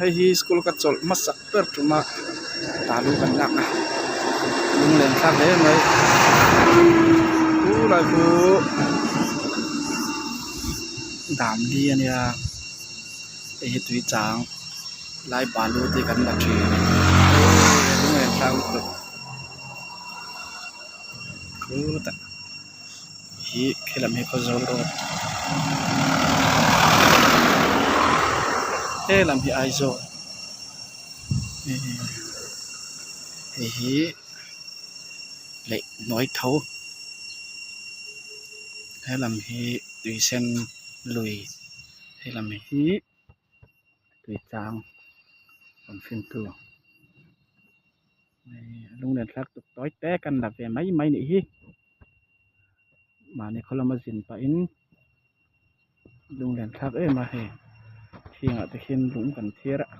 Hei hi school ka chawlh hmasak ber tuma balu kan lak a lunglen thlak hle mai khulai khu dam li a nia hei hi tui chang lai balu te kan la thin lunglen thlak lutuk khutah. Hi khi lam hi Khawzawl road he lam hi Aizawl hei hi leh hnuai tho he lam hi tui sen lui he lam hi tui chang rawn fintu. Lunglen thlak tuk tawi te kan la ve mai mai nih hi mahni khaw lama zin pahin lunglen thlak em a hei hingah te khian lung kan thiar a.